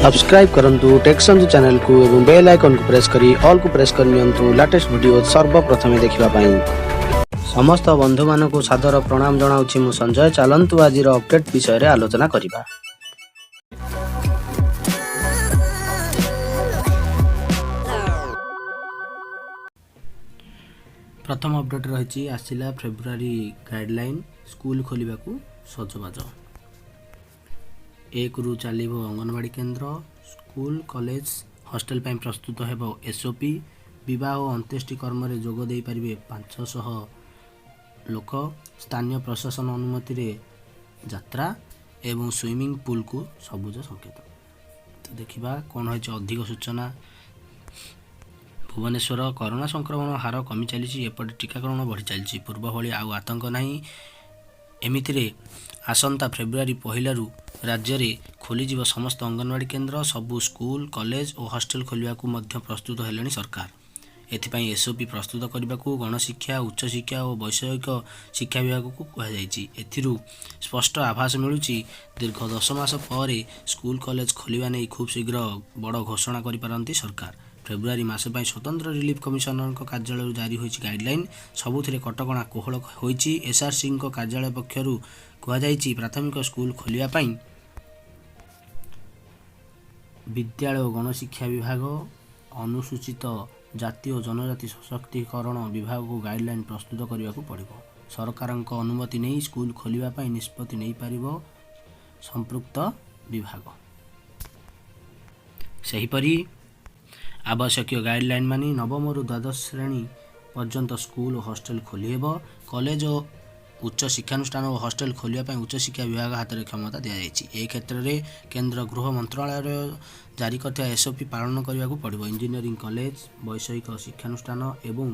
Subscribe କରନ୍ତୁ take Sanju ଚ୍ୟାନେଲକୁ ଏବଂ ବେଲ୍ ଆଇକନ୍କୁ ପ୍ରେସ୍ କରି ଅଲ୍କୁ ପ୍ରେସ୍ କରିନିଅନ୍ତୁ ଲାଟେଷ୍ଟ ଭିଡ଼ିଓ ସର୍ବପ୍ରଥମେ ଦେଖିବା ପାଇଁ। ସମସ୍ତ ବନ୍ଧୁମାନଙ୍କୁ ସାଦର ପ୍ରଣାମ ଜଣାଉଛି ମୁଁ ସଞ୍ଜୟ। ଚାଲନ୍ତୁ, ଆଜିର ଅପଡେଟ୍ ବିଷୟରେ ଆଲୋଚନା କରିବା। ପ୍ରଥମ ଅପଡେଟ୍ ରହିଛି, ଆସିଲା ଫେବୃଆରୀ ଗାଇଡ଼ଲାଇନ୍, ସ୍କୁଲ ଖୋଲିବାକୁ ସଜବାଜ। 1ରୁ ଚାଲିବ ଅଙ୍ଗନବାଡ଼ି କେନ୍ଦ୍ର। ସ୍କୁଲ, କଲେଜ, ହଷ୍ଟେଲ ପାଇଁ ପ୍ରସ୍ତୁତ ହେବ ଏସ୍ଓପି। ବିବାହ ଓ ଅନ୍ତ୍ୟେଷ୍ଟି କର୍ମରେ ଯୋଗ ଦେଇପାରିବେ 500 ଲୋକ। ସ୍ଥାନୀୟ ପ୍ରଶାସନ ଅନୁମତିରେ ଯାତ୍ରା ଏବଂ ସୁଇମିଂ ପୁଲକୁ ସବୁଜ ସଂକେତ। ତ ଦେଖିବା କ'ଣ ରହିଛି ଅଧିକ ସୂଚନା। ଭୁବନେଶ୍ୱର, କରୋନା ସଂକ୍ରମଣ ହାର କମି ଚାଲିଛି, ଏପଟେ ଟିକାକରଣ ବଢ଼ି ଚାଲିଛି। ପୂର୍ବ ଭଳି ଆଉ ଆତଙ୍କ ନାହିଁ। ଏମିତିରେ ଆସନ୍ତା ଫେବୃଆରୀ 1ରୁ ରାଜ୍ୟରେ ଖୋଲିଯିବ ସମସ୍ତ ଅଙ୍ଗନବାଡ଼ି କେନ୍ଦ୍ର। ସବୁ ସ୍କୁଲ, କଲେଜ ଓ ହଷ୍ଟେଲ ଖୋଲିବାକୁ ମଧ୍ୟ ପ୍ରସ୍ତୁତ ହେଲେଣି ସରକାର। ଏଥିପାଇଁ ଏସ୍ଓପି ପ୍ରସ୍ତୁତ କରିବାକୁ ଗଣଶିକ୍ଷା, ଉଚ୍ଚଶିକ୍ଷା ଓ ବୈଷୟିକ ଶିକ୍ଷା ବିଭାଗକୁ କୁହାଯାଇଛି। ଏଥିରୁ ସ୍ପଷ୍ଟ ଆଭାସ ମିଳୁଛି, ଦୀର୍ଘ 10 ମାସ ପରେ ସ୍କୁଲ, କଲେଜ ଖୋଲିବା ନେଇ ଖୁବ୍ ଶୀଘ୍ର ବଡ଼ ଘୋଷଣା କରିପାରନ୍ତି ସରକାର। ଫେବୃଆରୀ ମାସ ପାଇଁ ସ୍ୱତନ୍ତ୍ର ରିଲିଫ କମିଶନରଙ୍କ କାର୍ଯ୍ୟାଳୟରୁ ଜାରି ହୋଇଛି ଗାଇଡଲାଇନ୍। ସବୁଥିରେ କଟକଣା କୋହଳ ହୋଇଛି। ଏସ୍ଆରସିଙ୍କ କାର୍ଯ୍ୟାଳୟ ପକ୍ଷରୁ କୁହାଯାଇଛି, ପ୍ରାଥମିକ ସ୍କୁଲ ଖୋଲିବା ପାଇଁ ବିଦ୍ୟାଳୟ ଓ ଗଣଶିକ୍ଷା ବିଭାଗ, ଅନୁସୂଚିତ ଜାତି ଓ ଜନଜାତି ସଶକ୍ତିକରଣ ବିଭାଗକୁ ଗାଇଡଲାଇନ୍ ପ୍ରସ୍ତୁତ କରିବାକୁ ପଡ଼ିବ। ସରକାରଙ୍କ ଅନୁମତି ନେଇ ସ୍କୁଲ ଖୋଲିବା ପାଇଁ ନିଷ୍ପତ୍ତି ନେଇପାରିବ ସମ୍ପୃକ୍ତ ବିଭାଗ। ସେହିପରି ଆବଶ୍ୟକୀୟ ଗାଇଡଲାଇନ୍ ମାନି ନବମରୁ ଦ୍ୱାଦଶ ଶ୍ରେଣୀ ପର୍ଯ୍ୟନ୍ତ ସ୍କୁଲ ଓ ହଷ୍ଟେଲ ଖୋଲିହେବ। କଲେଜ ଓ ଉଚ୍ଚ ଶିକ୍ଷାନୁଷ୍ଠାନ ଓ ହଷ୍ଟେଲ ଖୋଲିବା ପାଇଁ ଉଚ୍ଚଶିକ୍ଷା ବିଭାଗ ହାତରେ କ୍ଷମତା ଦିଆଯାଇଛି। ଏ କ୍ଷେତ୍ରରେ କେନ୍ଦ୍ର ଗୃହ ମନ୍ତ୍ରଣାଳୟ ଜାରି କରିଥିବା ଏସ୍ଓପି ପାଳନ କରିବାକୁ ପଡ଼ିବ। ଇଞ୍ଜିନିୟରିଂ କଲେଜ, ବୈଷୟିକ ଶିକ୍ଷାନୁଷ୍ଠାନ ଏବଂ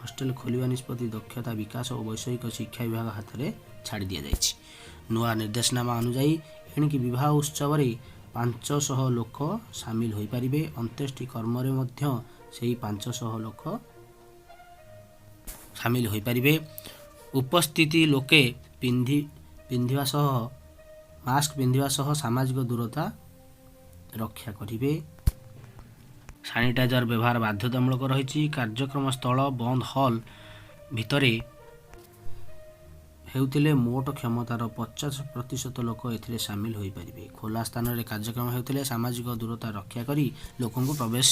ହଷ୍ଟେଲ ଖୋଲିବା ନିଷ୍ପତ୍ତି ଦକ୍ଷତା ବିକାଶ ଓ ବୈଷୟିକ ଶିକ୍ଷା ବିଭାଗ ହାତରେ ଛାଡ଼ି ଦିଆଯାଇଛି। ନୂଆ ନିର୍ଦ୍ଦେଶନାମା ଅନୁଯାୟୀ ଏଣିକି ବିବାହ ଉତ୍ସବରେ 500 ଲୋକ ସାମିଲ ହୋଇପାରିବେ। ଅନ୍ତ୍ୟେଷ୍ଟି କର୍ମରେ ମଧ୍ୟ ସେହି 500 ଲୋକ ସାମିଲ ହୋଇପାରିବେ। ଉପସ୍ଥିତ ଲୋକେ ପିନ୍ଧିବା ସହ ମାସ୍କ ପିନ୍ଧିବା ସହ ସାମାଜିକ ଦୂରତା ରକ୍ଷା କରିବେ। ସାନିଟାଇଜର ବ୍ୟବହାର ବାଧ୍ୟତାମୂଳକ ରହିଛି। କାର୍ଯ୍ୟକ୍ରମ ସ୍ଥଳ ବନ୍ଦ ହଲ୍ ଭିତରେ ହେଉଥିଲେ ମୋଟ କ୍ଷମତାର 50% ଲୋକ ଏଥିରେ ସାମିଲ ହୋଇପାରିବେ। ଖୋଲା ସ୍ଥାନରେ କାର୍ଯ୍ୟକ୍ରମ ହେଉଥିଲେ ସାମାଜିକ ଦୂରତା ରକ୍ଷା କରି ଲୋକଙ୍କୁ ପ୍ରବେଶ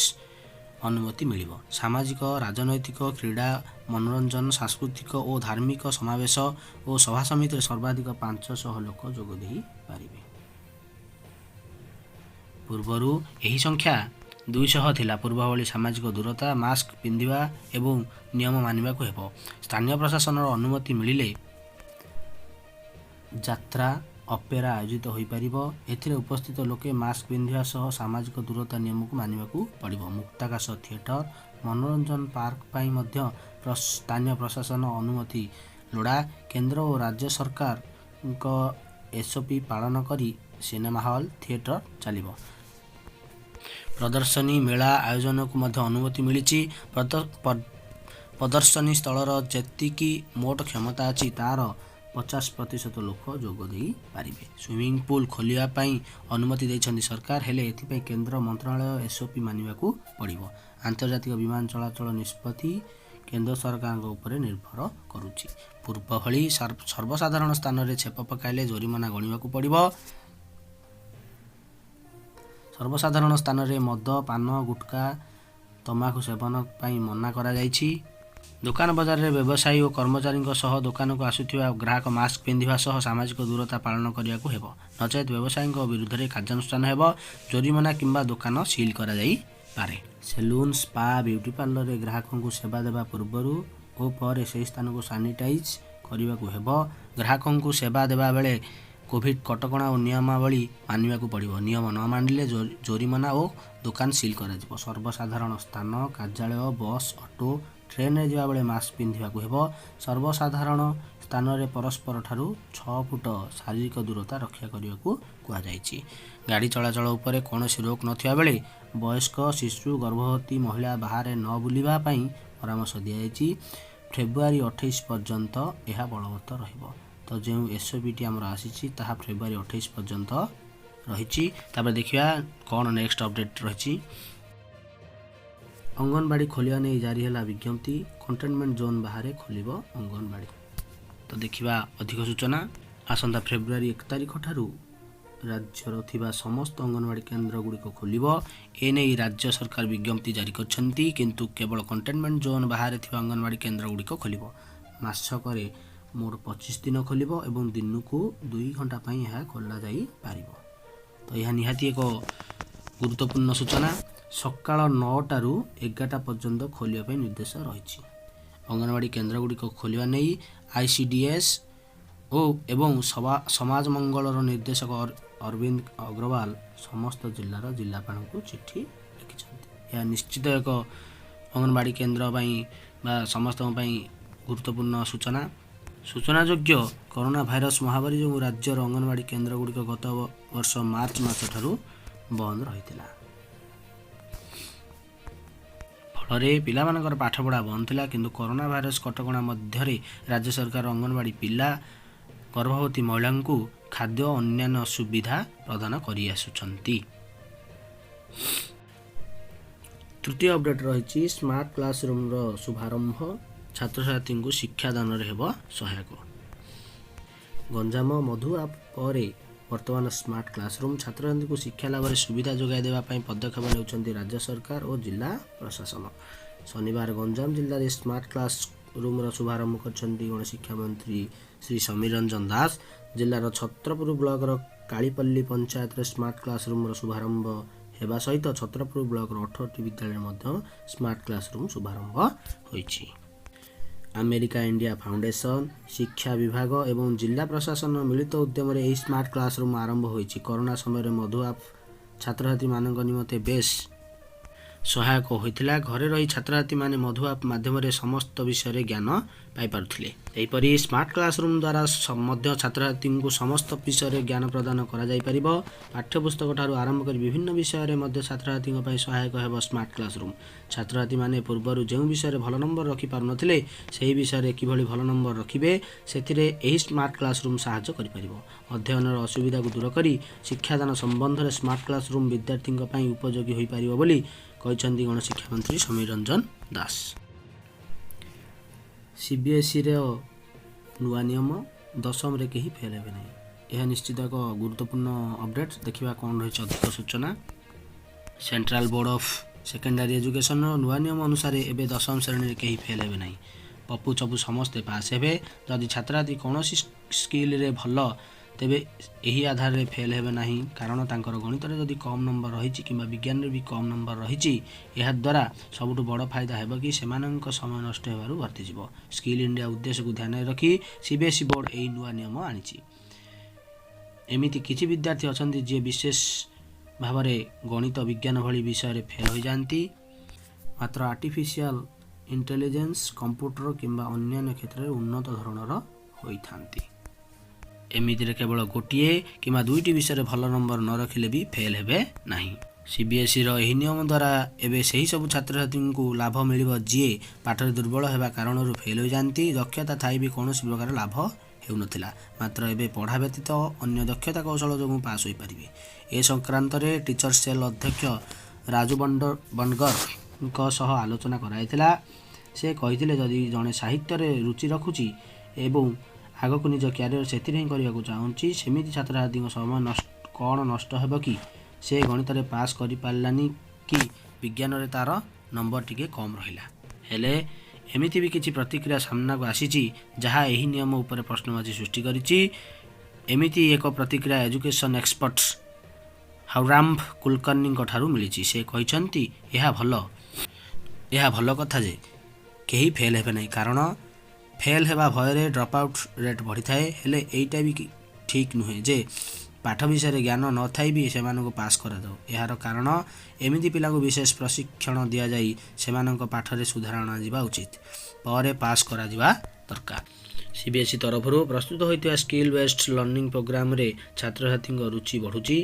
ଅନୁମତି ମିଳିବ। ସାମାଜିକ, ରାଜନୈତିକ, କ୍ରୀଡ଼ା, ମନୋରଞ୍ଜନ, ସାଂସ୍କୃତିକ ଓ ଧାର୍ମିକ ସମାବେଶ ଓ ସଭାସମିତିରେ ସର୍ବାଧିକ 500 ଲୋକ ଯୋଗ ଦେଇପାରିବେ। ପୂର୍ବରୁ ଏହି ସଂଖ୍ୟା 200 ଥିଲା। ପୂର୍ବ ଭଳି ସାମାଜିକ ଦୂରତା, ମାସ୍କ ପିନ୍ଧିବା ଏବଂ ନିୟମ ମାନିବାକୁ ହେବ। ସ୍ଥାନୀୟ ପ୍ରଶାସନର ଅନୁମତି ମିଳିଲେ ଯାତ୍ରା, ଅପେରା ଆୟୋଜିତ ହୋଇପାରିବ। ଏଥିରେ ଉପସ୍ଥିତ ଲୋକେ ମାସ୍କ ପିନ୍ଧିବା ସହ ସାମାଜିକ ଦୂରତା ନିୟମକୁ ମାନିବାକୁ ପଡ଼ିବ। ମୁକ୍ତାକାଶ ଥିଏଟର, ମନୋରଞ୍ଜନ ପାର୍କ ପାଇଁ ମଧ୍ୟ ସ୍ଥାନୀୟ ପ୍ରଶାସନ ଅନୁମତି ଲୋଡ଼ା। କେନ୍ଦ୍ର ଓ ରାଜ୍ୟ ସରକାରଙ୍କ ଏସ୍ଓପି ପାଳନ କରି ସିନେମା ହଲ୍, ଥିଏଟର ଚାଲିବ। ପ୍ରଦର୍ଶନୀ, ମେଳା ଆୟୋଜନକୁ ମଧ୍ୟ ଅନୁମତି ମିଳିଛି। ପ୍ରଦର୍ଶନୀ ସ୍ଥଳର ଯେତିକି ମୋଟ କ୍ଷମତା ଅଛି, ତା'ର 50% ଲୋକ ଯୋଗ ଦେଇପାରିବେ। ସୁଇମିଂ ପୁଲ୍ ଖୋଲିବା ପାଇଁ ଅନୁମତି ଦେଇଛନ୍ତି ସରକାର। ହେଲେ ଏଥିପାଇଁ କେନ୍ଦ୍ର ମନ୍ତ୍ରଣାଳୟ ଏସ୍ଓପି ମାନିବାକୁ ପଡ଼ିବ। ଆନ୍ତର୍ଜାତିକ ବିମାନ ଚଳାଚଳ ନିଷ୍ପତ୍ତି କେନ୍ଦ୍ର ସରକାରଙ୍କ ଉପରେ ନିର୍ଭର କରୁଛି। ପୂର୍ବ ଭଳି ସର୍ବସାଧାରଣ ସ୍ଥାନରେ ଛେପ ପକାଇଲେ ଜୋରିମାନା ଗଣିବାକୁ ପଡ଼ିବ। ସର୍ବସାଧାରଣ ସ୍ଥାନରେ ମଦ, ପାନ, ଗୁଟକା, ତମାଖୁ ସେବନ ପାଇଁ ମନା କରାଯାଇଛି। ଦୋକାନ ବଜାରରେ ବ୍ୟବସାୟୀ ଓ କର୍ମଚାରୀଙ୍କ ସହ ଦୋକାନକୁ ଆସୁଥିବା ଗ୍ରାହକ ମାସ୍କ ପିନ୍ଧିବା ସହ ସାମାଜିକ ଦୂରତା ପାଳନ କରିବାକୁ ହେବ। ନଚେତ୍ ବ୍ୟବସାୟୀଙ୍କ ବିରୁଦ୍ଧରେ କାର୍ଯ୍ୟାନୁଷ୍ଠାନ ହେବ। ଜୋରିମାନା କିମ୍ବା ଦୋକାନ ସିଲ୍ କରାଯାଇପାରେ। ସେଲୁନ୍, ସ୍ପା, ବିୟୁଟି ପାର୍ଲରରେ ଗ୍ରାହକଙ୍କୁ ସେବା ଦେବା ପୂର୍ବରୁ ଓ ପରେ ସେହି ସ୍ଥାନକୁ ସାନିଟାଇଜ୍ କରିବାକୁ ହେବ। ଗ୍ରାହକଙ୍କୁ ସେବା ଦେବା ବେଳେ କୋଭିଡ୍ କଟକଣା ଓ ନିୟମାବଳୀ ମାନିବାକୁ ପଡ଼ିବ। ନିୟମ ନ ମାନିଲେ ଜୋରିମାନା ଓ ଦୋକାନ ସିଲ୍ କରାଯିବ। ସର୍ବସାଧାରଣ ସ୍ଥାନ, କାର୍ଯ୍ୟାଳୟ, ବସ୍, ଅଟୋ, ଟ୍ରେନ୍ରେ ଯିବାବେଳେ ମାସ୍କ ପିନ୍ଧିବାକୁ ହେବ। ସର୍ବସାଧାରଣ ସ୍ଥାନରେ ପରସ୍ପରଠାରୁ 6 ଫୁଟ ଶାରୀରିକ ଦୂରତା ରକ୍ଷା କରିବାକୁ କୁହାଯାଇଛି। ଗାଡ଼ି ଚଳାଚଳ ଉପରେ କୌଣସି ରୋକ ନଥିବା ବେଳେ ବୟସ୍କ, ଶିଶୁ, ଗର୍ଭବତୀ ମହିଳା ବାହାରେ ନ ବୁଲିବା ପାଇଁ ପରାମର୍ଶ ଦିଆଯାଇଛି। ଫେବୃଆରୀ 28 ପର୍ଯ୍ୟନ୍ତ ଏହା ବଳବତ୍ତର ରହିବ। ତ ଯେଉଁ ଏସ୍ଓପିଟି ଆମର ଆସିଛି, ତାହା ଫେବୃଆରୀ 28 ପର୍ଯ୍ୟନ୍ତ ରହିଛି। ତାପରେ ଦେଖିବା କ'ଣ ନେକ୍ସଟ ଅପଡ଼େଟ୍ ରହିଛି। ଅଙ୍ଗନବାଡ଼ି ଖୋଲିବା ନେଇ ଜାରି ହେଲା ବିଜ୍ଞପ୍ତି। କଣ୍ଟେନମେଣ୍ଟ ଜୋନ୍ ବାହାରେ ଖୋଲିବ ଅଙ୍ଗନବାଡ଼ି। ତ ଦେଖିବା ଅଧିକ ସୂଚନା। ଆସନ୍ତା ଫେବୃଆରୀ 1 ତାରିଖ ଠାରୁ ରାଜ୍ୟର ଥିବା ସମସ୍ତ ଅଙ୍ଗନବାଡ଼ି କେନ୍ଦ୍ର ଗୁଡ଼ିକ ଖୋଲିବ। ଏନେଇ ରାଜ୍ୟ ସରକାର ବିଜ୍ଞପ୍ତି ଜାରି କରିଛନ୍ତି। କିନ୍ତୁ କେବଳ କଣ୍ଟେନମେଣ୍ଟ ଜୋନ୍ ବାହାରେ ଥିବା ଅଙ୍ଗନବାଡ଼ି କେନ୍ଦ୍ର ଗୁଡ଼ିକ ଖୋଲିବ। ମାସକରେ ମୋଟ 25 ଦିନ ଖୋଲିବ ଏବଂ ଦିନକୁ 2 ଘଣ୍ଟା ପାଇଁ ଏହା ଖୋଲାଯାଇପାରିବ। ତ ଏହା ନିହାତି ଏକ ଗୁରୁତ୍ୱପୂର୍ଣ୍ଣ ସୂଚନା। ସକାଳ 9ଟାରୁ 11ଟା ପର୍ଯ୍ୟନ୍ତ ଖୋଲିବା ପାଇଁ ନିର୍ଦ୍ଦେଶ ରହିଛି। ଅଙ୍ଗନବାଡ଼ି କେନ୍ଦ୍ରଗୁଡ଼ିକ ଖୋଲିବା ନେଇ ଆଇସିଡିଏସ୍ ଓ ଏବଂ ସମାଜ ମଙ୍ଗଳର ନିର୍ଦ୍ଦେଶକ ଅରବିନ୍ଦ ଅଗ୍ରୱାଲ ସମସ୍ତ ଜିଲ୍ଲାର ଜିଲ୍ଲାପାଳଙ୍କୁ ଚିଠି ଲେଖିଛନ୍ତି। ଏହା ନିଶ୍ଚିତ ଏକ ଅଙ୍ଗନବାଡ଼ି କେନ୍ଦ୍ର ପାଇଁ ବା ସମସ୍ତଙ୍କ ପାଇଁ ଗୁରୁତ୍ୱପୂର୍ଣ୍ଣ ସୂଚନା। ସୂଚନାଯୋଗ୍ୟ, କରୋନା ଭାଇରସ ମହାମାରୀ ଯୋଗୁଁ ରାଜ୍ୟର ଅଙ୍ଗନବାଡ଼ି କେନ୍ଦ୍ରଗୁଡ଼ିକ ଗତ ବର୍ଷ ମାର୍ଚ୍ଚ ମାସଠାରୁ ବନ୍ଦ ରହିଥିଲା। ଫଳରେ ପିଲାମାନଙ୍କର ପାଠପଢ଼ା ବନ୍ଦ ଥିଲା। କିନ୍ତୁ କରୋନା ଭାଇରସ କଟକଣା ମଧ୍ୟରେ ରାଜ୍ୟ ସରକାର ଅଙ୍ଗନବାଡ଼ି ପିଲା, ଗର୍ଭବତୀ ମହିଳାଙ୍କୁ ଖାଦ୍ୟ ଓ ଅନ୍ୟାନ୍ୟ ସୁବିଧା ପ୍ରଦାନ କରିଆସୁଛନ୍ତି। ତୃତୀୟ ଅପଡେଟ୍ ରହିଛି, ସ୍ମାର୍ଟ କ୍ଲାସରୁମ୍ର ଶୁଭାରମ୍ଭ, ଛାତ୍ରଛାତ୍ରୀଙ୍କୁ ଶିକ୍ଷାଦାନରେ ହେବ ସହାୟକ। ଗଞ୍ଜାମ ମଧୁ ଆପ୍ ପରେ ବର୍ତ୍ତମାନ ସ୍ମାର୍ଟ କ୍ଲାସରୁମ୍। ଛାତ୍ରଛାତ୍ରୀଙ୍କୁ ଶିକ୍ଷା ଲାଭରେ ସୁବିଧା ଯୋଗାଇ ଦେବା ପାଇଁ ପଦକ୍ଷେପ ନେଉଛନ୍ତି ରାଜ୍ୟ ସରକାର ଓ ଜିଲ୍ଲା ପ୍ରଶାସନ। ଶନିବାର ଗଞ୍ଜାମ ଜିଲ୍ଲାରେ ସ୍ମାର୍ଟ କ୍ଲାସ ରୁମ୍ର ଶୁଭାରମ୍ଭ କରିଛନ୍ତି ଗଣଶିକ୍ଷା ମନ୍ତ୍ରୀ ଶ୍ରୀ ସମୀର ରଞ୍ଜନ ଦାଶ। ଜିଲ୍ଲାର ଛତ୍ରପୁର ବ୍ଲକର କାଳିପଲ୍ଲୀ ପଞ୍ଚାୟତରେ ସ୍ମାର୍ଟ କ୍ଲାସରୁମ୍ର ଶୁଭାରମ୍ଭ ହେବା ସହିତ ଛତ୍ରପୁର ବ୍ଲକର 18ଟି ବିଦ୍ୟାଳୟରେ ମଧ୍ୟ ସ୍ମାର୍ଟ କ୍ଲାସରୁମ୍ ଶୁଭାରମ୍ଭ ହୋଇଛି। ଆମେରିକା ଇଣ୍ଡିଆ ଫାଉଣ୍ଡେସନ, ଶିକ୍ଷା ବିଭାଗ ଏବଂ ଜିଲ୍ଲା ପ୍ରଶାସନ ମିଳିତ ଉଦ୍ୟମରେ ଏହି ସ୍ମାର୍ଟ କ୍ଲାସରୁମ୍ ଆରମ୍ଭ ହୋଇଛି। କରୋନା ସମୟରେ ମଧୁ ଆପ୍ ଛାତ୍ରଛାତ୍ରୀମାନଙ୍କ ନିମନ୍ତେ ବେଶ୍ ସହାୟକ ହୋଇଥିଲା। ଘରେ ରହି ଛାତ୍ରଛାତ୍ରୀମାନେ ମଧୁ ଆପ୍ ମାଧ୍ୟମରେ ସମସ୍ତ ବିଷୟରେ ଜ୍ଞାନ ପାଇପାରୁଥିଲେ। ଏହିପରି ସ୍ମାର୍ଟ କ୍ଲାସରୁମ୍ ଦ୍ୱାରା ମଧ୍ୟ ଛାତ୍ରଛାତ୍ରୀଙ୍କୁ ସମସ୍ତ ବିଷୟରେ ଜ୍ଞାନ ପ୍ରଦାନ କରାଯାଇପାରିବ। ପାଠ୍ୟପୁସ୍ତକ ଠାରୁ ଆରମ୍ଭ କରି ବିଭିନ୍ନ ବିଷୟରେ ମଧ୍ୟ ଛାତ୍ରଛାତ୍ରୀଙ୍କ ପାଇଁ ସହାୟକ ହେବ ସ୍ମାର୍ଟ କ୍ଲାସରୁମ୍। ଛାତ୍ରଛାତ୍ରୀମାନେ ପୂର୍ବରୁ ଯେଉଁ ବିଷୟରେ ଭଲ ନମ୍ବର ରଖିପାରୁନଥିଲେ, ସେହି ବିଷୟରେ କିଭଳି ଭଲ ନମ୍ବର ରଖିବେ, ସେଥିରେ ଏହି ସ୍ମାର୍ଟ କ୍ଲାସରୁମ୍ ସାହାଯ୍ୟ କରିପାରିବ। ଅଧ୍ୟୟନର ଅସୁବିଧାକୁ ଦୂର କରି ଶିକ୍ଷାଦାନ ସମ୍ବନ୍ଧରେ ସ୍ମାର୍ଟ କ୍ଲାସରୁମ୍ ବିଦ୍ୟାର୍ଥୀଙ୍କ ପାଇଁ ଉପଯୋଗୀ ହୋଇପାରିବ ବୋଲି କହିଛନ୍ତି ଗଣଶିକ୍ଷା ମନ୍ତ୍ରୀ ସମୀର ରଞ୍ଜନ ଦାଶ। ସିବିଏସ୍ଇର ନୂଆ ନିୟମ, ଦଶମରେ କେହି ଫେଲ୍ ହେବେ ନାହିଁ। ଏହା ନିଶ୍ଚିତ ଏକ ଗୁରୁତ୍ୱପୂର୍ଣ୍ଣ ଅପଡେଟ୍। ଦେଖିବା କ'ଣ ରହିଛି ଅଧିକ ସୂଚନା। ସେଣ୍ଟ୍ରାଲ ବୋର୍ଡ଼ ଅଫ୍ ସେକେଣ୍ଡାରୀ ଏଜୁକେସନର ନୂଆ ନିୟମ ଅନୁସାରେ ଏବେ ଦଶମ ଶ୍ରେଣୀରେ କେହି ଫେଲ୍ ହେବେ ନାହିଁ। ପପୁ ଚପୁ ସମସ୍ତେ ପାସ୍ ହେବେ। ଯଦି ଛାତ୍ରଛାତ୍ରୀ କୌଣସି ସ୍କିଲ୍ରେ ଭଲ, ତେବେ ଏହି ଆଧାରରେ ଫେଲ୍ ହେବେ ନାହିଁ। କାରଣ ତାଙ୍କର ଗଣିତରେ ଯଦି କମ୍ ନମ୍ବର ରହିଛି କିମ୍ବା ବିଜ୍ଞାନରେ ବି କମ୍ ନମ୍ବର ରହିଛି, ଏହାଦ୍ୱାରା ସବୁଠୁ ବଡ଼ ଫାଇଦା ହେବ କି ସେମାନଙ୍କ ସମୟ ନଷ୍ଟ ହେବାରୁ ବର୍ତ୍ତିଯିବ। ସ୍କିଲ୍ ଇଣ୍ଡିଆ ଉଦ୍ଦେଶ୍ୟକୁ ଧ୍ୟାନରେ ରଖି ସିବିଏସ୍ଇ ବୋର୍ଡ଼ ଏହି ନୂଆ ନିୟମ ଆଣିଛି। ଏମିତି କିଛି ବିଦ୍ୟାର୍ଥୀ ଅଛନ୍ତି, ଯିଏ ବିଶେଷ ଭାବରେ ଗଣିତ, ବିଜ୍ଞାନ ଭଳି ବିଷୟରେ ଫେଲ୍ ହୋଇଯାଆନ୍ତି, ମାତ୍ର ଆର୍ଟିଫିସିଆଲ ଇଣ୍ଟେଲିଜେନ୍ସ, କମ୍ପ୍ୟୁଟର କିମ୍ବା ଅନ୍ୟାନ୍ୟ କ୍ଷେତ୍ରରେ ଉନ୍ନତ ଧରଣର ହୋଇଥାନ୍ତି। ଏମିତିରେ କେବଳ ଗୋଟିଏ କିମ୍ବା ଦୁଇଟି ବିଷୟରେ ଭଲ ନମ୍ବର ନ ରଖିଲେ ବି ଫେଲ୍ ହେବେ ନାହିଁ। ସିବିଏସ୍ଇର ଏହି ନିୟମ ଦ୍ୱାରା ଏବେ ସେହି ସବୁ ଛାତ୍ରଛାତ୍ରୀଙ୍କୁ ଲାଭ ମିଳିବ, ଯିଏ ପାଠରେ ଦୁର୍ବଳ ହେବା କାରଣରୁ ଫେଲ୍ ହୋଇଯାଆନ୍ତି। ଦକ୍ଷତା ଥାଇ ବି କୌଣସି ପ୍ରକାର ଲାଭ ହେଉନଥିଲା। ମାତ୍ର ଏବେ ପଢ଼ା ବ୍ୟତୀତ ଅନ୍ୟ ଦକ୍ଷତା କୌଶଳ ଯୋଗୁଁ ପାସ୍ ହୋଇପାରିବେ। ଏ ସଂକ୍ରାନ୍ତରେ ଟିଚର ସେଲ୍ ଅଧ୍ୟକ୍ଷ ରାଜୁ ବଣ୍ଡଗରଙ୍କ ସହ ଆଲୋଚନା କରାଯାଇଥିଲା। ସେ କହିଥିଲେ, ଯଦି ଜଣେ ସାହିତ୍ୟରେ ରୁଚି ରଖୁଛି ଏବଂ ଆଗକୁ ନିଜ କ୍ୟାରିୟର ସେଥିରେ ହିଁ କରିବାକୁ ଚାହୁଁଛି, ସେମିତି ଛାତ୍ରଛାତ୍ରୀଙ୍କ ସମୟ କ'ଣ ନଷ୍ଟ ହେବ କି? ସେ ଗଣିତରେ ପାସ୍ କରିପାରିଲାନି କି ବିଜ୍ଞାନରେ ତା'ର ନମ୍ବର ଟିକେ କମ୍ ରହିଲା। ହେଲେ ଏମିତି ବି କିଛି ପ୍ରତିକ୍ରିୟା ସାମ୍ନାକୁ ଆସିଛି, ଯାହା ଏହି ନିୟମ ଉପରେ ପ୍ରଶ୍ନବାଚୀ ସୃଷ୍ଟି କରିଛି। ଏମିତି ଏକ ପ୍ରତିକ୍ରିୟା ଏଜୁକେସନ୍ ଏକ୍ସପର୍ଟ ହାଉରାମ୍ଭ କୁଲକର୍ଣ୍ଣୀଙ୍କ ଠାରୁ ମିଳିଛି। ସେ କହିଛନ୍ତି, ଏହା ଭଲ କଥା ଯେ କେହି ଫେଲ୍ ହେବେ ନାହିଁ। କାରଣ ଫେଲ୍ ହେବା ଭୟରେ ଡ୍ରପ୍ ଆଉଟ୍ ରେଟ୍ ବଢ଼ିଥାଏ। ହେଲେ ଏଇଟା ବି ଠିକ୍ ନୁହେଁ ଯେ ପାଠ ବିଷୟରେ ଜ୍ଞାନ ନଥାଇ ବି ସେମାନଙ୍କୁ ପାସ୍ କରାଯାଉ। ଏହାର କାରଣ ଏମିତି ପିଲାଙ୍କୁ ବିଶେଷ ପ୍ରଶିକ୍ଷଣ ଦିଆଯାଇ ସେମାନଙ୍କ ପାଠରେ ସୁଧାର ଅଣାଯିବା ଉଚିତ, ପରେ ପାସ୍ କରାଯିବା ଦରକାର। ସିବିଏସ୍ଇ ତରଫରୁ ପ୍ରସ୍ତୁତ ହୋଇଥିବା ସ୍କିଲ୍ ବେସ୍ଡ ଲର୍ଣ୍ଣିଂ ପ୍ରୋଗ୍ରାମରେ ଛାତ୍ରଛାତ୍ରୀଙ୍କ ରୁଚି ବଢ଼ୁଛି।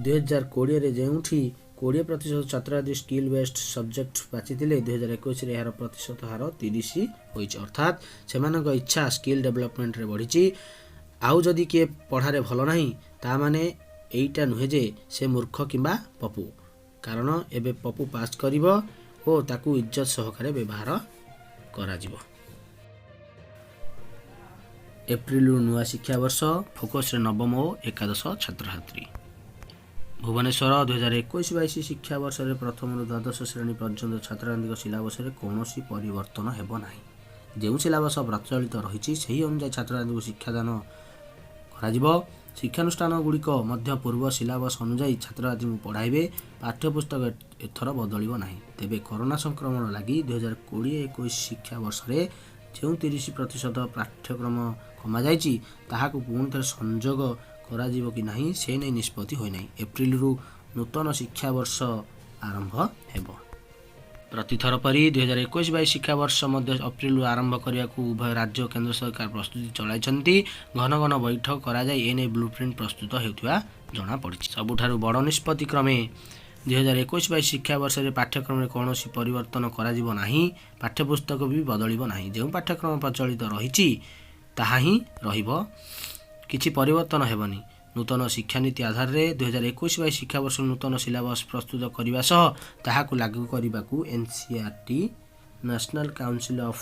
2020ରେ ଯେଉଁଠି 20% ଛାତ୍ରଛାତ୍ରୀ ସ୍କିଲ୍ ବେସ୍ଡ ସବଜେକ୍ଟ ବାଛିଥିଲେ, 2021ରେ ଏହାର ପ୍ରତିଶତ ହାର 30 ହୋଇଛି। ଅର୍ଥାତ୍ ସେମାନଙ୍କ ଇଚ୍ଛା ସ୍କିଲ୍ ଡେଭଲପମେଣ୍ଟରେ ବଢ଼ିଛି। ଆଉ ଯଦି କିଏ ପଢ଼ାରେ ଭଲ ନାହିଁ, ତା ମାନେ ଏଇଟା ନୁହେଁ ଯେ ସେ ମୂର୍ଖ କିମ୍ବା ପପୁ। କାରଣ ଏବେ ପପୁ ପାସ୍ କରିବ ଓ ତାକୁ ଇଜ୍ଜତ ସହକାରେ ବ୍ୟବହାର କରାଯିବ। ଏପ୍ରିଲରୁ ନୂଆ ଶିକ୍ଷାବର୍ଷ, ଫୋକସ୍ରେ ନବମ ଓ ଏକାଦଶ ଛାତ୍ରଛାତ୍ରୀ। ଭୁବନେଶ୍ୱର, 2021-22 ଶିକ୍ଷାବର୍ଷରେ ପ୍ରଥମରୁ ଦ୍ୱାଦଶ ଶ୍ରେଣୀ ପର୍ଯ୍ୟନ୍ତ ଛାତ୍ରଛାତ୍ରୀଙ୍କ ସିଲାବସରେ କୌଣସି ପରିବର୍ତ୍ତନ ହେବ ନାହିଁ। ଯେଉଁ ସିଲାବସ ପ୍ରଚଳିତ ରହିଛି, ସେହି ଅନୁଯାୟୀ ଛାତ୍ରଛାତ୍ରୀଙ୍କୁ ଶିକ୍ଷାଦାନ କରାଯିବ। ଶିକ୍ଷାନୁଷ୍ଠାନଗୁଡ଼ିକ ମଧ୍ୟ ପୂର୍ବ ସିଲାବସ ଅନୁଯାୟୀ ଛାତ୍ରଛାତ୍ରୀଙ୍କୁ ପଢ଼ାଇବେ। ପାଠ୍ୟପୁସ୍ତକ ଏଥର ବଦଳିବ ନାହିଁ। ତେବେ କରୋନା ସଂକ୍ରମଣ ଲାଗି 2020-21 ଶିକ୍ଷାବର୍ଷରେ ଯେଉଁ 30% ପାଠ୍ୟକ୍ରମ କମାଯାଇଛି, ତାହାକୁ ପୁଣିଥରେ ସଂଯୋଗ କରାଯିବ କି ନାହିଁ, ସେ ନେଇ ନିଷ୍ପତ୍ତି ହୋଇନାହିଁ। ଏପ୍ରିଲରୁ ନୂତନ ଶିକ୍ଷାବର୍ଷ ଆରମ୍ଭ ହେବ। ପ୍ରତିଥର ପରି 2021-22 ଶିକ୍ଷାବର୍ଷ ମଧ୍ୟ ଏପ୍ରିଲରୁ ଆରମ୍ଭ କରିବାକୁ ଉଭୟ ରାଜ୍ୟ ଓ କେନ୍ଦ୍ର ସରକାର ପ୍ରସ୍ତୁତି ଚଳାଇଛନ୍ତି। ଘନ ଘନ ବୈଠକ କରାଯାଇ ଏନେଇ ବ୍ଲୁପ୍ରିଣ୍ଟ ପ୍ରସ୍ତୁତ ହେଉଥିବା ଜଣାପଡ଼ିଛି। ସବୁଠାରୁ ବଡ଼ ନିଷ୍ପତ୍ତି କ୍ରମେ 2021-22 ଶିକ୍ଷାବର୍ଷରେ ପାଠ୍ୟକ୍ରମରେ କୌଣସି ପରିବର୍ତ୍ତନ କରାଯିବ ନାହିଁ। ପାଠ୍ୟପୁସ୍ତକ ବି ବଦଳିବ ନାହିଁ। ଯେଉଁ ପାଠ୍ୟକ୍ରମ ପ୍ରଚଳିତ ରହିଛି, ତାହା ହିଁ ରହିବ, କିଛି ପରିବର୍ତ୍ତନ ହେବନି। ନୂତନ ଶିକ୍ଷାନୀତି ଆଧାରରେ 2021-22 ଶିକ୍ଷାବର୍ଷ ନୂତନ ସିଲାବସ୍ ପ୍ରସ୍ତୁତ କରିବା ସହ ତାହାକୁ ଲାଗୁ କରିବାକୁ NCERT, National Council of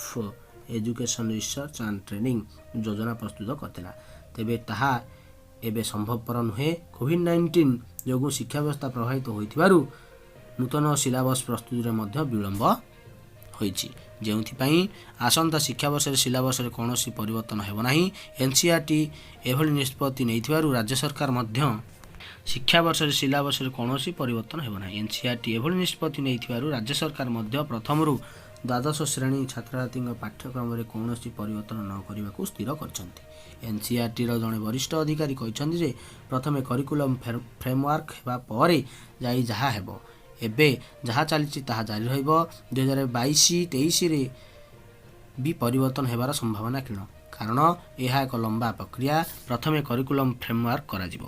Education Research and Training ଯୋଜନା ପ୍ରସ୍ତୁତ କରିଥିଲା। ତେବେ ତାହା ଏବେ ସମ୍ଭବପର ନୁହେଁ। କୋଭିଡ୍-19 ଯୋଗୁଁ ଶିକ୍ଷା ବ୍ୟବସ୍ଥା ପ୍ରଭାବିତ ହୋଇଥିବାରୁ ନୂତନ ସିଲାବସ୍ ପ୍ରସ୍ତୁତିରେ ମଧ୍ୟ ବିଳମ୍ବ ହୋଇଛି, ଯେଉଁଥିପାଇଁ ଆସନ୍ତା ଶିକ୍ଷାବର୍ଷରେ ସିଲାବସରେ କୌଣସି ପରିବର୍ତ୍ତନ ହେବ ନାହିଁ। ଏନ୍ସିଇଆର୍ଟି ଏଭଳି ନିଷ୍ପତ୍ତି ନେଇଥିବାରୁ ରାଜ୍ୟ ସରକାର ମଧ୍ୟ ଶିକ୍ଷାବର୍ଷରେ ସିଲାବସରେ କୌଣସି ପରିବର୍ତ୍ତନ ହେବ ନାହିଁ। ଏନ୍ସିଇଆର୍ଟି ଏଭଳି ନିଷ୍ପତ୍ତି ନେଇଥିବାରୁ ରାଜ୍ୟ ସରକାର ମଧ୍ୟ ପ୍ରଥମରୁ ଦ୍ୱାଦଶ ଶ୍ରେଣୀ ଛାତ୍ରଛାତ୍ରୀଙ୍କ ପାଠ୍ୟକ୍ରମରେ କୌଣସି ପରିବର୍ତ୍ତନ ନ କରିବାକୁ ସ୍ଥିର କରିଛନ୍ତି। ଏନ୍ସିଇଆର୍ଟିର ଜଣେ ବରିଷ୍ଠ ଅଧିକାରୀ କହିଛନ୍ତି ଯେ ପ୍ରଥମେ କରିକୁଲମ୍ ଫ୍ରେମୱାର୍କ ହେବା ପରେ ଯାଇ ଯାହା ହେବ। ଏବେ ଯାହା ଚାଲିଛି, ତାହା ଜାରି ରହିବ। 2022-23ରେ ବି ପରିବର୍ତ୍ତନ ହେବାର ସମ୍ଭାବନା କ୍ଷୀଣ। କାରଣ ଏହା ଏକ ଲମ୍ବା ପ୍ରକ୍ରିୟା। ପ୍ରଥମେ କରିକୁଲମ୍ ଫ୍ରେମୱାର୍କ କରାଯିବ।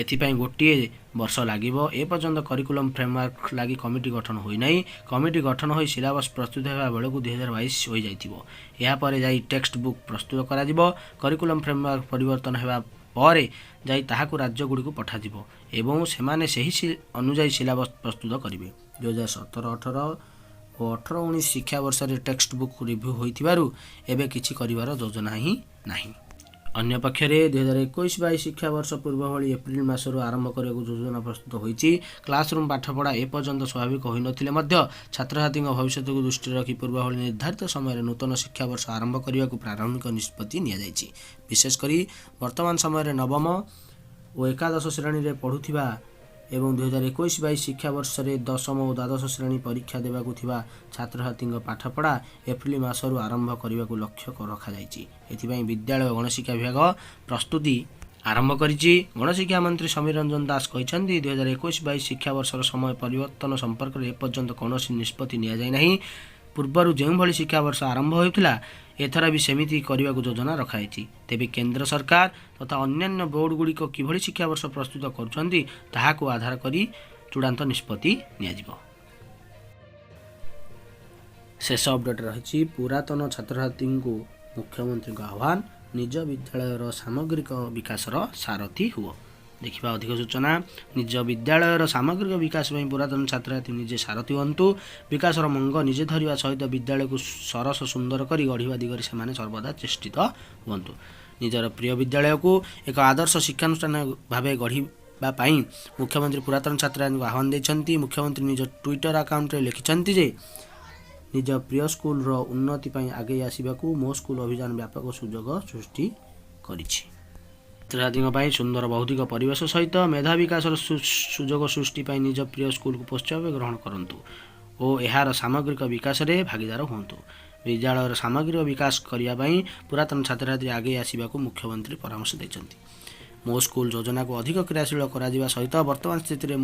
ଏଥିପାଇଁ ଗୋଟିଏ ବର୍ଷ ଲାଗିବ। ଏପର୍ଯ୍ୟନ୍ତ କରିକୁଲମ୍ ଫ୍ରେମୱାର୍କ ଲାଗି କମିଟି ଗଠନ ହୋଇନାହିଁ। କମିଟି ଗଠନ ହୋଇ ସିଲାବସ୍ ପ୍ରସ୍ତୁତ ହେବା ବେଳକୁ 2022 ହୋଇଯାଇଥିବ। ଏହାପରେ ଯାଇ ଟେକ୍ସଟ ବୁକ୍ ପ୍ରସ୍ତୁତ କରାଯିବ। କରିକୁଲମ୍ ଫ୍ରେମୱାର୍କ ପରିବର୍ତ୍ତନ ହେବା ପରେ ଯାଇ ତାହାକୁ ରାଜ୍ୟଗୁଡ଼ିକୁ ପଠାଯିବ ଏବଂ ସେମାନେ ସେହି ଅନୁଯାୟୀ ସିଲାବସ୍ ପ୍ରସ୍ତୁତ କରିବେ। 2017-18 ଓ 18-19 ଶିକ୍ଷାବର୍ଷରେ ଟେକ୍ସଟ ବୁକ୍ ରିଭ୍ୟୁ ହୋଇଥିବାରୁ ଏବେ କିଛି କରିବାର ଯୋଜନା ହିଁ ନାହିଁ। ଅନ୍ୟପକ୍ଷରେ 2021-22 ଶିକ୍ଷାବର୍ଷ ପୂର୍ବଭଳି ଏପ୍ରିଲ ମାସରୁ ଆରମ୍ଭ କରିବାକୁ ଯୋଜନା ପ୍ରସ୍ତୁତ ହୋଇଛି। କ୍ଲାସରୁମ୍ ପାଠପଢ଼ା ଏପର୍ଯ୍ୟନ୍ତ ସ୍ୱାଭାବିକ ହୋଇନଥିଲେ ମଧ୍ୟ ଛାତ୍ରଛାତ୍ରୀଙ୍କ ଭବିଷ୍ୟତକୁ ଦୃଷ୍ଟିରେ ରଖି ପୂର୍ବଭଳି ନିର୍ଦ୍ଧାରିତ ସମୟରେ ନୂତନ ଶିକ୍ଷାବର୍ଷ ଆରମ୍ଭ କରିବାକୁ ପ୍ରାରମ୍ଭିକ ନିଷ୍ପତ୍ତି ନିଆଯାଇଛି। ବିଶେଷ କରି ବର୍ତ୍ତମାନ ସମୟରେ ନବମ ଓ ଏକାଦଶ ଶ୍ରେଣୀରେ ପଢ଼ୁଥିବା ଏବଂ 2021-22 ଶିକ୍ଷାବର୍ଷରେ ଦଶମ ଓ ଦ୍ୱାଦଶ ଶ୍ରେଣୀ ପରୀକ୍ଷା ଦେବାକୁ ଥିବା ଛାତ୍ରଛାତ୍ରୀଙ୍କ ପାଠପଢ଼ା ଏପ୍ରିଲ ମାସରୁ ଆରମ୍ଭ କରିବାକୁ ଲକ୍ଷ୍ୟ ରଖାଯାଇଛି। ଏଥିପାଇଁ ବିଦ୍ୟାଳୟ ଓ ଗଣଶିକ୍ଷା ବିଭାଗ ପ୍ରସ୍ତୁତି ଆରମ୍ଭ କରିଛି। ଗଣଶିକ୍ଷା ମନ୍ତ୍ରୀ ସମୀର ରଞ୍ଜନ ଦାଶ କହିଛନ୍ତି, 2021-22 ଶିକ୍ଷାବର୍ଷର ସମୟ ପରିବର୍ତ୍ତନ ସମ୍ପର୍କରେ ଏପର୍ଯ୍ୟନ୍ତ କୌଣସି ନିଷ୍ପତ୍ତି ନିଆଯାଇ ନାହିଁ। ପୂର୍ବରୁ ଯେଉଁଭଳି ଶିକ୍ଷାବର୍ଷ ଆରମ୍ଭ ହେଉଥିଲା, ଏଥର ବି ସେମିତି କରିବାକୁ ଯୋଜନା ରଖାଯାଇଛି। ତେବେ କେନ୍ଦ୍ର ସରକାର ତଥା ଅନ୍ୟାନ୍ୟ ବୋର୍ଡଗୁଡ଼ିକ କିଭଳି ଶିକ୍ଷାବର୍ଷ ପ୍ରସ୍ତୁତ କରୁଛନ୍ତି, ତାହାକୁ ଆଧାର କରି ଚୂଡ଼ାନ୍ତ ନିଷ୍ପତ୍ତି ନିଆଯିବ। ଶେଷ ଅପଡେଟ୍ ରହିଛି, ପୁରାତନ ଛାତ୍ରଛାତ୍ରୀଙ୍କୁ ମୁଖ୍ୟମନ୍ତ୍ରୀଙ୍କ ଆହ୍ୱାନ, ନିଜ ବିଦ୍ୟାଳୟର ସାମଗ୍ରିକ ବିକାଶର ସାରଥୀ ହୁଅ। ଦେଖିବା ଅଧିକ ସୂଚନା। ନିଜ ବିଦ୍ୟାଳୟର ସାମଗ୍ରିକ ବିକାଶ ପାଇଁ ପୁରାତନ ଛାତ୍ରଛାତ୍ରୀ ନିଜେ ସାରଥୀ ହୁଅନ୍ତୁ। ବିକାଶର ମଙ୍ଗ ନିଜେ ଧରିବା ସହିତ ବିଦ୍ୟାଳୟକୁ ସରସ ସୁନ୍ଦର କରି ଗଢ଼ିବା ଦିଗରେ ସେମାନେ ସର୍ବଦା ଚେଷ୍ଟିତ ହୁଅନ୍ତୁ। ନିଜର ପ୍ରିୟ ବିଦ୍ୟାଳୟକୁ ଏକ ଆଦର୍ଶ ଶିକ୍ଷାନୁଷ୍ଠାନ ଭାବେ ଗଢ଼ିବା ପାଇଁ ମୁଖ୍ୟମନ୍ତ୍ରୀ ପୁରାତନ ଛାତ୍ରଛାତ୍ରୀଙ୍କୁ ଆହ୍ୱାନ ଦେଇଛନ୍ତି। ମୁଖ୍ୟମନ୍ତ୍ରୀ ନିଜ ଟ୍ୱିଟର ଆକାଉଣ୍ଟରେ ଲେଖିଛନ୍ତି ଯେ ନିଜ ପ୍ରିୟ ସ୍କୁଲର ଉନ୍ନତି ପାଇଁ ଆଗେଇ ଆସିବାକୁ ମୋ ସ୍କୁଲ ଅଭିଯାନ ବ୍ୟାପକ ସୁଯୋଗ ସୃଷ୍ଟି କରିଛି। ଛାତ୍ରଛାତ୍ରୀଙ୍କ ପାଇଁ ସୁନ୍ଦର ବୌଦ୍ଧିକ ପରିବେଶ ସହିତ ମେଧା ବିକାଶର ସୁଯୋଗ ସୃଷ୍ଟି ପାଇଁ ନିଜ ପ୍ରିୟ ସ୍କୁଲକୁ ପୋଷ୍ୟ ଭାବେ ଗ୍ରହଣ କରନ୍ତୁ ଓ ଏହାର ସାମଗ୍ରିକ ବିକାଶରେ ଭାଗିଦାର ହୁଅନ୍ତୁ। ବିଦ୍ୟାଳୟର ସାମଗ୍ରିକ ବିକାଶ କରିବା ପାଇଁ ପୁରାତନ ଛାତ୍ରଛାତ୍ରୀ ଆଗେଇ ଆସିବାକୁ ମୁଖ୍ୟମନ୍ତ୍ରୀ ପରାମର୍ଶ ଦେଇଛନ୍ତି। ମୋ ସ୍କୁଲ ଯୋଜନାକୁ ଅଧିକ କ୍ରିୟାଶୀଳ କରାଯିବା ସହିତ ବର୍ତ୍ତମାନ ସ୍ଥିତିରେ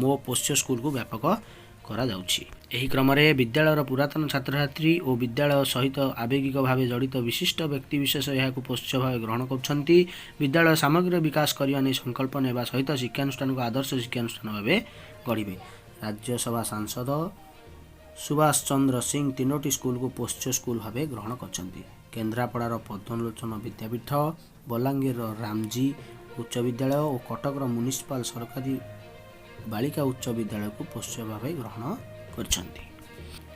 ମୋ ପୋଷ୍ୟ ସ୍କୁଲକୁ ବ୍ୟାପକ କରାଯାଉଛି। ଏହି କ୍ରମରେ ବିଦ୍ୟାଳୟର ପୁରାତନ ଛାତ୍ରଛାତ୍ରୀ ଓ ବିଦ୍ୟାଳୟ ସହିତ ଆବେଗିକ ଭାବେ ଜଡ଼ିତ ବିଶିଷ୍ଟ ବ୍ୟକ୍ତିବିଶେଷ ଏହାକୁ ପୋଷ୍ୟ ଭାବେ ଗ୍ରହଣ କରୁଛନ୍ତି। ବିଦ୍ୟାଳୟ ସାମଗ୍ରିକ ବିକାଶ କରିବା ନେଇ ସଂକଳ୍ପ ନେବା ସହିତ ଶିକ୍ଷାନୁଷ୍ଠାନକୁ ଆଦର୍ଶ ଶିକ୍ଷାନୁଷ୍ଠାନ ଭାବେ ଗଢ଼ିବେ। ରାଜ୍ୟସଭା ସାଂସଦ ସୁଭାଷ ଚନ୍ଦ୍ର ସିଂ ତିନୋଟି ସ୍କୁଲକୁ ପୋଷ୍ୟ ସ୍କୁଲ ଭାବେ ଗ୍ରହଣ କରିଛନ୍ତି। କେନ୍ଦ୍ରାପଡ଼ାର ପଦ୍ମଲୋଚନ ବିଦ୍ୟାପୀଠ, ବଲାଙ୍ଗୀରର ରାମଜୀ ଉଚ୍ଚ ବିଦ୍ୟାଳୟ ଓ କଟକର ମ୍ୟୁନିସିପାଲ ସରକାରୀ ବାଳିକା ଉଚ୍ଚ ବିଦ୍ୟାଳୟକୁ ପୋଷ୍ୟ ଭାବେ ଗ୍ରହଣ କରିଛନ୍ତି।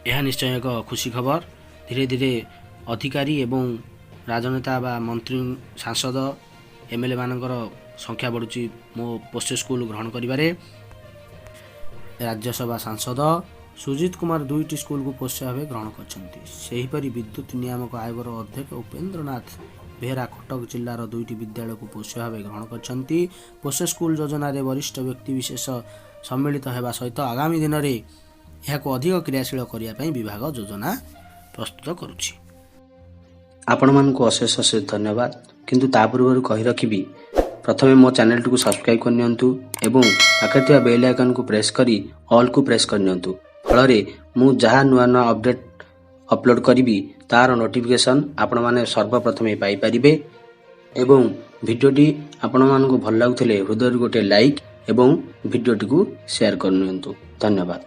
ଏହା ନିଶ୍ଚୟ ଏକ ଖୁସି ଖବର। ଧୀରେ ଧୀରେ ଅଧିକାରୀ ଏବଂ ରାଜନେତା ବା ମନ୍ତ୍ରୀ, ସାଂସଦ, ଏମଏଲଏ ମାନଙ୍କର ସଂଖ୍ୟା ବଢ଼ୁଛି ମୋ ପୋଷ୍ୟ ସ୍କୁଲ ଗ୍ରହଣ କରିବାରେ। ରାଜ୍ୟସଭା ସାଂସଦ ସୁଜିତ କୁମାର ଦୁଇଟି ସ୍କୁଲକୁ ପୋଷ୍ୟ ଭାବେ ଗ୍ରହଣ କରିଛନ୍ତି। ସେହିପରି ବିଦ୍ୟୁତ ନିୟାମକ ଆୟୋଗର ଅଧ୍ୟକ୍ଷ ଉପେନ୍ଦ୍ରନାଥ ବେହେରା କଟକ ଜିଲ୍ଲାର ଦୁଇଟି ବିଦ୍ୟାଳୟକୁ ପୋଷ୍ୟ ଭାବେ ଗ୍ରହଣ କରିଛନ୍ତି। ପୋଷ୍ୟ ସ୍କୁଲ ଯୋଜନାରେ ବରିଷ୍ଠ ବ୍ୟକ୍ତିବିଶେଷ ସମ୍ମିଳିତ ହେବା ସହିତ ଆଗାମୀ ଦିନରେ ଏହାକୁ ଅଧିକ କ୍ରିୟାଶୀଳ କରିବା ପାଇଁ ବିଭାଗ ଯୋଜନା ପ୍ରସ୍ତୁତ କରୁଛି। ଆପଣମାନଙ୍କୁ ଅଶେଷ ଅଶେଷ ଧନ୍ୟବାଦ। କିନ୍ତୁ ତା ପୂର୍ବରୁ କହି ରଖିବି, ପ୍ରଥମେ ମୋ ଚ୍ୟାନେଲଟିକୁ ସବସ୍କ୍ରାଇବ୍ କରିନିଅନ୍ତୁ ଏବଂ ପାଖରେ ଥିବା ବେଲ୍ ଆଇକନ୍କୁ ପ୍ରେସ୍ କରି ଅଲ୍କୁ ପ୍ରେସ୍ କରିନିଅନ୍ତୁ। ଫଳରେ ମୁଁ ଯାହା ନୂଆ ନୂଆ ଅପଡ଼େଟ୍ ଅପଲୋଡ଼ କରିବି, ତାର ନୋଟିଫିକେସନ୍ ଆପଣମାନେ ସର୍ବପ୍ରଥମେ ପାଇପାରିବେ। ଏବଂ ଭିଡ଼ିଓଟି ଆପଣମାନଙ୍କୁ ଭଲ ଲାଗୁଥିଲେ ହୃଦୟରୁ ଗୋଟିଏ ଲାଇକ୍ ଏବଂ ଭିଡ଼ିଓଟିକୁ ସେୟାର କରିନିଅନ୍ତୁ। ଧନ୍ୟବାଦ।